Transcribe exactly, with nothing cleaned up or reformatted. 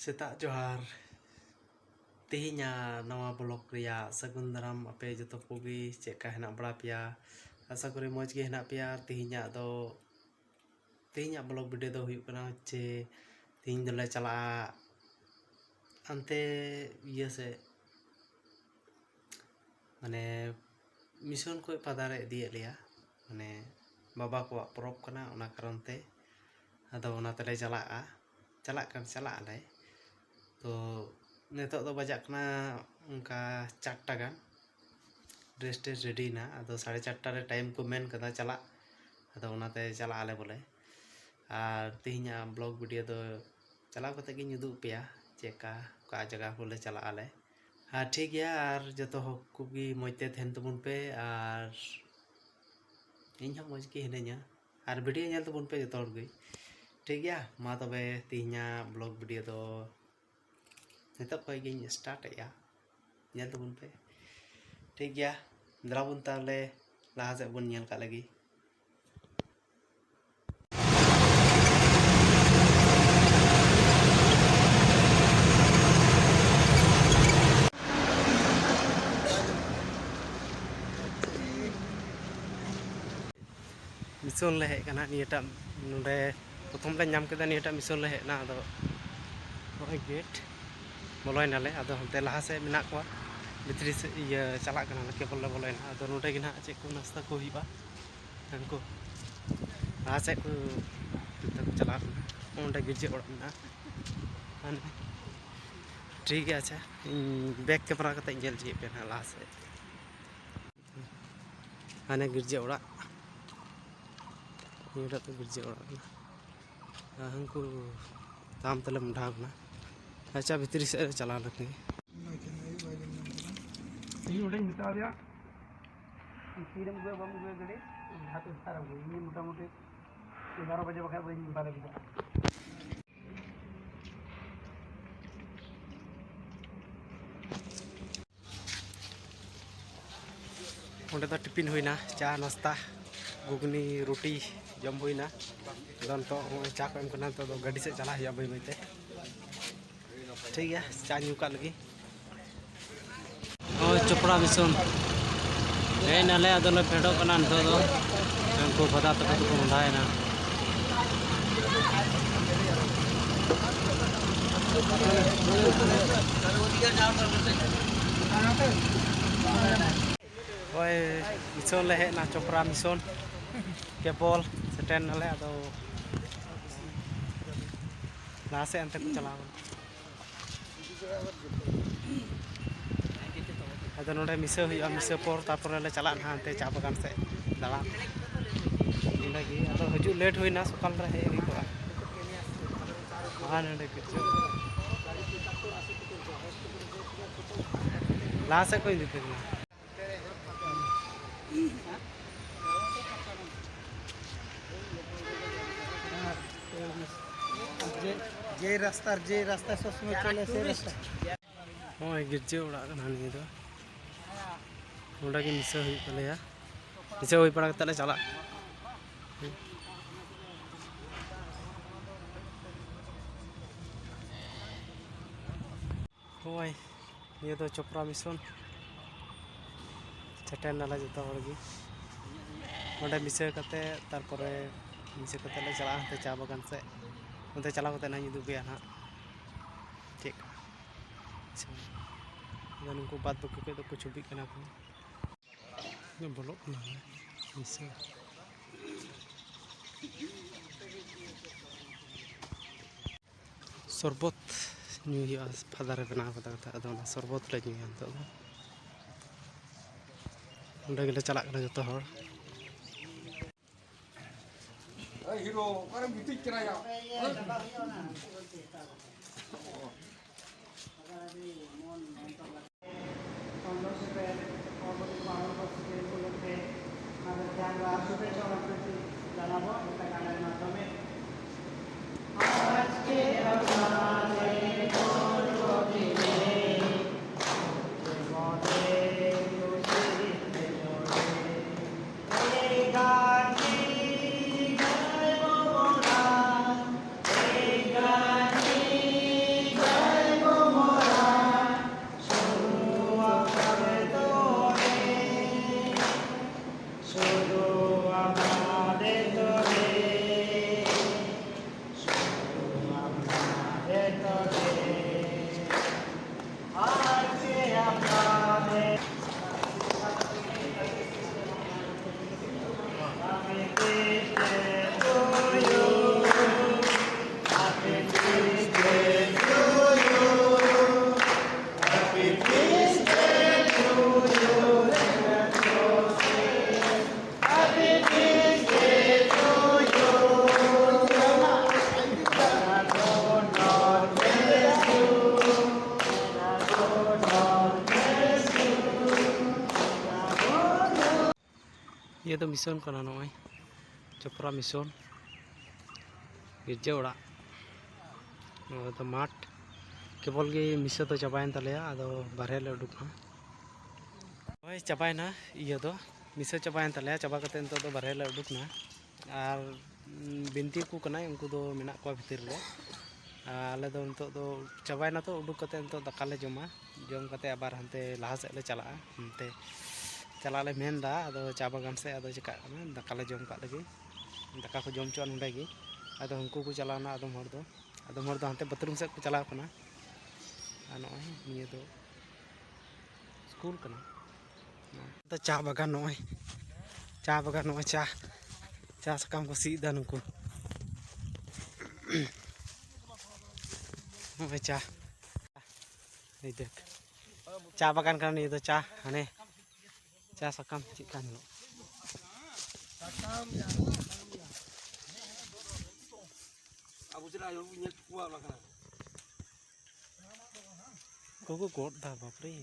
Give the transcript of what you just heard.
ᱥᱮᱛᱟᱜ ᱡᱚᱦᱟᱨ᱾ ᱛᱮᱦᱮᱧᱟᱜ ᱱᱟᱣᱟ ᱵᱞᱚᱜ ᱨᱮᱭᱟᱜ ᱥᱟᱹᱜᱩᱱ ᱫᱟᱨᱟᱢ ᱟᱯᱮ ᱡᱚᱛᱚ ᱠᱚᱜᱮ᱾ ᱪᱮᱫ ᱞᱮᱠᱟ ᱦᱮᱱᱟᱜ ᱵᱟᱲᱟ ᱯᱮᱭᱟ? ᱟᱥᱟ ᱠᱚᱨᱮ ᱢᱚᱡᱽ ᱜᱮ ᱦᱮᱱᱟᱜ ᱯᱮᱭᱟ᱾ ᱟᱨ ᱛᱮᱦᱮᱧᱟᱜ ᱫᱚ, ᱛᱮᱦᱮᱧᱟᱜ ᱵᱞᱚᱜ ᱵᱷᱤᱰᱤᱭᱳ ᱫᱚ ᱦᱩᱭᱩᱜ ᱠᱟᱱᱟ ᱡᱮ ᱛᱮᱦᱮᱧ ᱫᱚᱞᱮ ᱪᱟᱞᱟᱜᱼᱟ ᱦᱟᱱᱛᱮ ᱤᱭᱟᱹ ᱥᱮᱫ, ᱢᱟᱱᱮ ᱢᱤᱥᱚᱱ ᱠᱷᱚᱱ ᱯᱷᱟᱫᱟᱨᱮ ᱤᱫᱤᱭᱮᱫ ᱞᱮᱭᱟ, ᱢᱟᱱᱮ ᱵᱟᱵᱟ ᱠᱚᱣᱟᱜ ᱯᱚᱨᱚᱵᱽ ᱠᱟᱱᱟ, ᱚᱱᱟ ᱠᱟᱨᱚᱱ ᱛᱮ ᱟᱫᱚ ᱚᱱᱟ ᱛᱮᱞᱮ ᱪᱟᱞᱟᱜᱼᱟ, ᱪᱟᱞᱟᱜ ᱠᱟᱱ ᱪᱟᱞᱟᱜ ᱟᱞᱮ᱾ ᱛᱚ ᱱᱤᱛᱚᱜ ᱫᱚ ᱵᱟᱡᱟᱜ ᱠᱟᱱᱟ ᱚᱱᱠᱟ ᱪᱟᱨᱴᱟ ᱜᱟᱱ, ᱰᱨᱮᱥ ᱴᱨᱮᱥ ᱨᱮᱰᱤᱭᱮᱱᱟ, ᱟᱫᱚ ᱥᱟᱲᱮ ᱪᱟᱨᱴᱟ ᱨᱮ ᱴᱟᱭᱤᱢ ᱠᱚ ᱢᱮᱱ ᱠᱟᱫᱟ ᱪᱟᱞᱟᱜ, ᱟᱫᱚ ᱚᱱᱟᱛᱮ ᱪᱟᱞᱟᱜ ᱟᱞᱮ ᱵᱚᱞᱮ᱾ ᱟᱨ ᱛᱮᱦᱮᱧᱟᱜ ᱵᱞᱚᱜ ᱵᱷᱤᱰᱤᱭᱳ ᱫᱚ ᱪᱟᱞᱟᱣ ᱠᱟᱛᱮ ᱜᱤᱧ ᱩᱫᱩᱜ ᱯᱮᱭᱟ ᱪᱮᱫᱠᱟ ᱚᱠᱟ ᱡᱟᱭᱜᱟ ᱠᱚᱞᱮ ᱪᱟᱞᱟᱜ ᱟᱞᱮ᱾ ᱟᱨ ᱴᱷᱤᱠ ᱜᱮᱭᱟ, ᱟᱨ ᱡᱚᱛᱚ ᱦᱚᱲ ᱠᱚᱜᱮ ᱢᱚᱡᱽ ᱛᱮ ᱛᱟᱦᱮᱱ ᱛᱟᱵᱚᱱ ᱯᱮ, ᱟᱨ ᱤᱧ ᱦᱚᱸ ᱢᱚᱡᱽ ᱜᱮ ᱦᱤᱱᱟᱹᱧᱟ᱾ ᱟᱨ ᱵᱷᱤᱰᱤᱭᱳ ᱧᱮᱞ ᱛᱟᱵᱚᱱ ᱯᱮ ᱡᱚᱛᱚ ᱦᱚᱲ ᱜᱮ᱾ ᱴᱷᱤᱠ ᱜᱮᱭᱟ, ᱢᱟ ᱛᱚᱵᱮ ᱛᱮᱦᱮᱧᱟᱜ ᱵᱞᱚᱜ ᱵᱷᱤᱰᱤᱭᱳ ᱫᱚ ᱱᱤᱛᱚᱜ ᱠᱷᱚᱱ ᱜᱤᱧ ᱥᱴᱟᱨᱴ ᱮᱜᱼᱟ, ᱧᱮᱞ ᱛᱟᱵᱚᱱ ᱯᱮ᱾ ᱴᱷᱤᱠ ᱜᱮᱭᱟ, ᱫᱮᱞᱟ ᱵᱚᱱ ᱛᱟᱦᱚᱞᱮ ᱞᱟᱦᱟ ᱥᱮᱫ ᱵᱚᱱ ᱧᱮᱞ ᱠᱟᱜ ᱞᱮᱜᱮ᱾ ᱢᱤᱥᱚᱱ ᱞᱮ ᱦᱮᱡ ᱟᱠᱟᱱᱟ ᱱᱤᱭᱟᱹᱴᱟᱜ, ᱱᱚᱰᱮ ᱯᱨᱚᱛᱷᱚᱢ ᱞᱮ ᱧᱟᱢ ᱠᱮᱫᱟ ᱱᱤᱭᱟᱹᱴᱟᱜ ᱢᱤᱥᱚᱱ ᱞᱮ ᱦᱮᱡ ᱮᱱᱟ᱾ ᱟᱫᱚ ᱱᱚᱜᱼᱚᱭ ᱜᱮᱴ ᱵᱚᱞᱚᱭᱮᱱᱟᱞᱮ, ᱟᱫᱚ ᱦᱟᱱᱛᱮ ᱞᱟᱦᱟ ᱥᱮᱫ ᱢᱮᱱᱟᱜ ᱠᱚᱣᱟ, ᱵᱷᱤᱛᱨᱤ ᱥᱮᱫ ᱤᱭᱟᱹ ᱪᱟᱞᱟᱜ ᱠᱟᱱᱟᱞᱮ, ᱠᱮᱵᱚᱞ ᱞᱮ ᱵᱚᱞᱚᱭᱮᱱᱟ᱾ ᱟᱫᱚ ᱱᱚᱰᱮ ᱜᱮ ᱱᱟᱦᱟᱜ ᱪᱮᱫ ᱠᱚ ᱱᱟᱥᱛᱟ ᱠᱚ ᱦᱩᱭᱩᱜᱼᱟ, ᱩᱱᱠᱩ ᱞᱟᱦᱟ ᱥᱮᱫ ᱠᱚ ᱴᱩᱠ ᱴᱟᱠ ᱪᱟᱞᱟᱣ ᱠᱟᱱᱟ᱾ ᱚᱸᱰᱮ ᱜᱤᱨᱡᱟᱹ ᱚᱲᱟᱜ ᱢᱮᱱᱟᱜᱼᱟ᱾ ᱦᱟᱱᱮ ᱴᱷᱤᱠ ᱜᱮᱭᱟ, ᱟᱪᱪᱷᱟ, ᱤᱧ ᱵᱮᱠ ᱠᱮᱢᱮᱨᱟ ᱠᱟᱛᱮ ᱤᱧ ᱧᱮᱞ ᱦᱚᱪᱚᱭᱮᱫ ᱯᱮᱭᱟ ᱱᱟᱦᱟᱜ ᱞᱟᱦᱟ ᱥᱮᱫ᱾ ᱦᱟᱱᱮ ᱜᱤᱨᱡᱟᱹ ᱚᱲᱟᱜ, ᱱᱤᱭᱟᱹᱴᱟᱜ ᱫᱚ ᱜᱤᱨᱡᱟᱹ ᱚᱲᱟᱜ ᱠᱟᱱᱟ᱾ ᱟᱨ ᱦᱟᱱᱠᱩ ᱛᱟᱢ ᱛᱮᱞᱮ ᱢᱚᱰᱷᱟᱣ ᱠᱟᱱᱟ᱾ ᱟᱪᱪᱷᱟ, ᱵᱷᱤᱛᱨᱤ ᱥᱮᱫ ᱨᱮ ᱪᱟᱞᱟᱣ ᱞᱮᱱ ᱜᱮ᱾ ᱤᱧ ᱚᱸᱰᱮᱧ ᱢᱮᱛᱟ ᱫᱮᱭᱟ, ᱛᱤᱨᱮᱢ ᱟᱹᱜᱩᱭᱟ ᱵᱟᱢ ᱟᱹᱜᱩᱭᱟ ᱜᱟᱹᱰᱤ, ᱡᱟᱦᱟᱸ ᱛᱤᱥ ᱟᱨ ᱟᱹᱜᱩᱭ ᱢᱮ, ᱢᱚᱴᱟᱢᱩᱴᱤ ᱮᱜᱟᱨᱚ ᱵᱟᱡᱮ ᱵᱟᱠᱷᱟᱡ ᱵᱟᱹᱧ ᱵᱟᱞᱮ ᱵᱩᱡᱷᱟᱹᱜᱼᱟ᱾ ᱚᱸᱰᱮ ᱫᱚ ᱴᱤᱯᱤᱱ ᱦᱩᱭᱱᱟ, ᱪᱟ ᱱᱟᱥᱛᱟ, ᱜᱷᱩᱜᱽᱱᱤ, ᱨᱩᱴᱤ ᱡᱚᱢ ᱦᱩᱭᱱᱟ᱾ ᱟᱫᱚ ᱱᱤᱛᱚᱜ ᱦᱚᱸᱜᱼᱚᱭ ᱪᱟ ᱠᱚ ᱮᱢ ᱠᱟᱱᱟ, ᱱᱤᱛᱚᱜ ᱫᱚ ᱜᱟᱹᱰᱤ ᱥᱮᱫ ᱪᱟᱞᱟᱜ ᱦᱩᱭᱩᱜᱼᱟ ᱵᱟᱹᱭ ᱵᱟᱹᱭ ᱛᱮ᱾ ᱴᱷᱤᱠ ᱜᱮᱭᱟ, ᱪᱟ ᱧᱩ ᱠᱟᱜ ᱞᱟᱹᱜᱤᱫ᱾ ᱦᱳᱭ, ᱪᱚᱯᱲᱟ ᱢᱤᱥᱚᱱ ᱦᱮᱡ ᱱᱟᱞᱮ, ᱟᱫᱚᱞᱮ ᱯᱷᱮᱰᱚᱜ ᱠᱟᱱᱟ ᱱᱤᱛᱚᱜ ᱫᱚ᱾ ᱩᱱᱠᱩ ᱵᱟᱫᱟ ᱛᱟᱠᱚ ᱫᱚᱠᱚ ᱢᱚᱦᱰᱟᱭᱮᱱᱟ᱾ ᱦᱳᱭ, ᱢᱤᱥᱚᱱ ᱞᱮ ᱦᱮᱡ ᱮᱱᱟ, ᱪᱚᱯᱨᱟ ᱢᱤᱥᱚᱱ ᱠᱮᱵᱚᱞ ᱥᱮᱴᱮᱨ ᱱᱟᱞᱮ᱾ ᱟᱫᱚ ᱞᱟᱦᱟ ᱥᱮᱫ ᱚᱱᱛᱮ ᱠᱚ ᱪᱟᱞᱟᱣ ᱠᱟᱱᱟ᱾ ᱟᱫᱚ ᱱᱚᱰᱮ ᱢᱤᱥᱟᱹ ᱦᱩᱭᱩᱜᱼᱟ, ᱢᱤᱥᱟᱹ ᱯᱚᱨ ᱛᱟᱨᱯᱚᱨᱮ ᱞᱮ ᱪᱟᱞᱟᱜᱼᱟ ᱱᱟᱦᱟᱜ ᱦᱟᱱᱛᱮ ᱪᱟ ᱵᱟᱜᱟᱱ ᱥᱮᱫ ᱫᱟᱬᱟᱱ᱾ ᱚᱸᱰᱮ ᱜᱮ ᱟᱫᱚ ᱦᱤᱡᱩᱜ ᱞᱮᱴ ᱦᱩᱭᱱᱟ, ᱥᱚᱠᱟᱞ ᱨᱮ ᱦᱮᱡ ᱦᱩᱭ ᱠᱚᱜᱼᱟ᱾ ᱟᱨ ᱱᱚᱰᱮ ᱠᱤᱪᱷᱩ ᱞᱟᱦᱟ ᱥᱮᱫ ᱠᱚ ᱤᱫᱤ ᱯᱮ ᱠᱟᱱᱟ᱾ যে, যে রাস্তার, যে রাস্তায় সবসময় চলে, সেই রাস্তা। ᱱᱚᱜᱼᱚᱭ ᱜᱤᱨᱡᱟᱹ ᱚᱲᱟᱜ ᱠᱟᱱᱟ ᱱᱤᱭᱟᱹ ᱫᱚ᱾ ᱱᱚᱸᱰᱮ ᱜᱮ ᱢᱤᱥᱟᱹ ᱦᱩᱭᱩᱜ ᱛᱟᱞᱮᱭᱟ᱾ ᱢᱤᱥᱟᱹ ᱦᱩᱭ ᱵᱟᱲᱟ ᱠᱟᱛᱮᱫ ᱞᱮ ᱪᱟᱞᱟᱜ᱾ ᱱᱚᱜᱼᱚᱭ ᱱᱤᱭᱟᱹ ᱫᱚ ᱪᱚᱯᱨᱟ ᱢᱤᱥᱚᱱ᱾ ᱥᱮᱴᱮᱨ ᱱᱟᱞᱮ ᱡᱚᱛᱚ ᱦᱚᱲ ᱜᱮ᱾ ᱚᱸᱰᱮ ᱢᱤᱥᱟᱹ ᱠᱟᱛᱮ, ᱛᱟᱨᱯᱚᱨᱮ ᱢᱤᱥᱟᱹ ᱠᱟᱛᱮ ᱞᱮ ᱪᱟᱞᱟᱜᱼᱟ ᱦᱟᱱᱛᱮ ᱪᱟ ᱵᱟᱜᱟᱱ ᱥᱮᱫ᱾ ᱚᱱᱛᱮ ᱪᱟᱞᱟᱣ ᱠᱟᱛᱮ ᱱᱟᱦᱟᱜ ᱤᱧ ᱩᱫᱩᱜ ᱟᱯᱮᱭᱟ ᱱᱟᱦᱟᱜ ᱪᱮᱫ᱾ ᱟᱪᱪᱷᱟ, ᱟᱫᱚ ᱱᱩᱠᱩ ᱵᱟᱫ ᱵᱟᱹᱠᱤ ᱠᱚ ᱫᱚᱠᱚ ᱪᱷᱚᱵᱤᱜ ᱠᱟᱱᱟ ᱠᱚ᱾ ᱵᱚᱞᱚᱜ ᱠᱟᱱᱟ ᱢᱤᱥᱟᱹ᱾ ᱥᱚᱨᱵᱚᱛ ᱧᱩᱭ ᱦᱩᱭᱩᱜᱼᱟ, ᱯᱷᱟᱫᱟᱨᱮ ᱵᱮᱱᱟᱣ ᱠᱟᱫᱟ ᱠᱟᱛᱷᱟ, ᱟᱫᱚ ᱚᱱᱟ ᱥᱚᱨᱵᱚᱛ ᱞᱮ ᱧᱩᱭᱟ ᱱᱤᱛᱚᱜ ᱫᱚ᱾ ᱚᱸᱰᱮ ᱜᱮᱞᱮ ᱪᱟᱞᱟᱜ ᱠᱟᱱᱟ ᱡᱚᱛᱚ ᱦᱚᱲ᱾ ᱦᱤᱨᱳ, ᱚᱠᱟᱨᱮᱢ ᱜᱤᱛᱤᱡ ᱠᱟᱱᱟ ᱭᱟ? ᱥᱚᱱᱛᱳᱥ ᱨᱮ ᱯᱚᱨᱵᱚᱛᱤ ᱯᱟᱦᱟᱲ ᱠᱚ ᱥᱮᱴᱮᱨ ᱩᱯᱚᱞᱚᱠᱠᱷᱮ ᱟᱫᱚ ᱡᱟᱸᱜᱟ ᱥᱩᱵᱮᱪᱷᱟ ᱚᱱᱟ ᱯᱨᱚᱛᱤ ᱡᱟᱱᱟᱵᱚ ᱤᱱᱥᱴᱟᱜᱨᱟᱢ ᱮᱨ ᱢᱟᱫᱽᱫᱷᱚᱢᱮ। আজকে আমাদের পর্ব দিনে তোমাদের খুশিতে চড়ে এই গানটি গাইব মোরা, এই গানটি ᱱᱤᱭᱟᱹ ᱫᱚ ᱢᱤᱥᱚᱱ ᱠᱟᱱᱟ, ᱱᱚᱜᱼᱚᱭ ᱪᱚᱯᱨᱟ ᱢᱤᱥᱚᱱ ᱜᱤᱨᱡᱟᱹ ᱚᱲᱟᱜ᱾ ᱱᱚᱣᱟ ᱫᱚ ᱢᱟᱴᱷ, ᱠᱮᱵᱚᱞ ᱜᱮ ᱢᱤᱥᱟᱹ ᱫᱚ ᱪᱟᱵᱟᱭᱮᱱ ᱛᱟᱞᱮᱭᱟ, ᱟᱫᱚ ᱵᱟᱨᱦᱮ ᱞᱮ ᱩᱰᱩᱠ ᱮᱱᱟ᱾ ᱱᱚᱜᱼᱚᱭ ᱪᱟᱵᱟᱭᱮᱱᱟ ᱤᱭᱟᱹ ᱫᱚ, ᱢᱤᱥᱟᱹ ᱪᱟᱵᱟᱭᱮᱱ ᱛᱟᱞᱮᱭᱟ᱾ ᱪᱟᱵᱟ ᱠᱟᱛᱮ ᱱᱤᱛᱚᱜ ᱫᱚ ᱵᱟᱨᱦᱮ ᱞᱮ ᱩᱰᱩᱠ ᱮᱱᱟ᱾ ᱟᱨ ᱵᱤᱱᱛᱤ ᱠᱚ ᱠᱟᱱᱟᱭ, ᱩᱱᱠᱩ ᱫᱚ ᱢᱮᱱᱟᱜ ᱠᱚᱣᱟ ᱵᱷᱤᱛᱤᱨ ᱨᱮ᱾ ᱟᱨ ᱟᱞᱮ ᱫᱚ ᱱᱤᱛᱚᱜ ᱫᱚ ᱪᱟᱵᱟᱭᱮᱱᱟ ᱛᱚ, ᱩᱰᱩᱠ ᱠᱟᱛᱮ ᱱᱤᱛᱚᱜ ᱫᱟᱠᱟ ᱞᱮ ᱡᱚᱢᱟ᱾ ᱡᱚᱢ ᱠᱟᱛᱮ ᱟᱵᱟᱨ ᱦᱟᱱᱛᱮ ᱞᱟᱦᱟ ᱥᱮᱫ ᱞᱮ ᱪᱟᱞᱟᱜᱼᱟ᱾ ᱦᱟᱱᱛᱮ ᱪᱟᱞᱟᱜ ᱞᱮ ᱢᱮᱱ ᱮᱫᱟ, ᱟᱫᱚ ᱪᱟ ᱵᱟᱜᱟᱱ ᱥᱮᱫ ᱟᱫᱚ ᱪᱤᱠᱟᱹᱜ ᱠᱟᱱᱟ, ᱫᱟᱠᱟ ᱞᱮ ᱡᱚᱢ ᱠᱟᱜ ᱞᱮᱜᱮ᱾ ᱫᱟᱠᱟ ᱠᱚ ᱡᱚᱢ ᱦᱚᱪᱚᱣᱟᱜ ᱱᱚᱸᱰᱮ ᱜᱮ᱾ ᱟᱫᱚ ᱩᱱᱠᱩ ᱠᱚ ᱪᱟᱞᱟᱣᱱᱟ, ᱟᱫᱚᱢ ᱦᱚᱲ ᱫᱚ, ᱟᱫᱚᱢ ᱦᱚᱲ ᱫᱚ ᱦᱟᱱᱛᱮ ᱵᱟᱛᱷᱨᱩᱢ ᱥᱮᱫ ᱠᱚ ᱪᱟᱞᱟᱣ ᱠᱟᱱᱟ᱾ ᱟᱨ ᱱᱚᱜᱼᱚᱭ ᱱᱤᱭᱟᱹ ᱫᱚ ᱥᱠᱩᱞ ᱠᱟᱱᱟ᱾ ᱱᱚᱜᱼᱚᱭ ᱪᱟ ᱵᱟᱜᱟᱱ, ᱱᱚᱜᱼᱚᱭ ᱪᱟ ᱵᱟᱜᱟᱱ, ᱱᱚᱜᱼᱚᱭ ᱪᱟ, ᱪᱟ ᱥᱟᱠᱟᱢ ᱠᱚ ᱥᱤᱫ ᱮᱫᱟ ᱱᱩᱠᱩ᱾ ᱱᱚᱜᱼᱚᱭ ᱪᱟ, ᱮᱭ ᱫᱮᱠ, ᱪᱟ ᱵᱟᱜᱟᱱ ᱠᱟᱱᱟ ᱱᱤᱭᱟᱹ ᱫᱚ᱾ ᱪᱟ ᱦᱟᱱᱮ ᱪᱟ ᱥᱟᱠᱟᱢ ᱪᱮᱫ ᱠᱟ ᱧᱮᱞᱚᱜ᱾ ᱟᱵᱚ ᱪᱮᱫ ᱞᱮᱠᱟ ᱧᱮᱞ ᱴᱷᱤᱠᱚᱜᱼᱟ ᱚᱱᱟ ᱠᱟᱱᱟ᱾ ᱠᱚᱠᱚ ᱜᱚᱫ ᱫᱟ, ᱵᱟᱯᱨᱮ᱾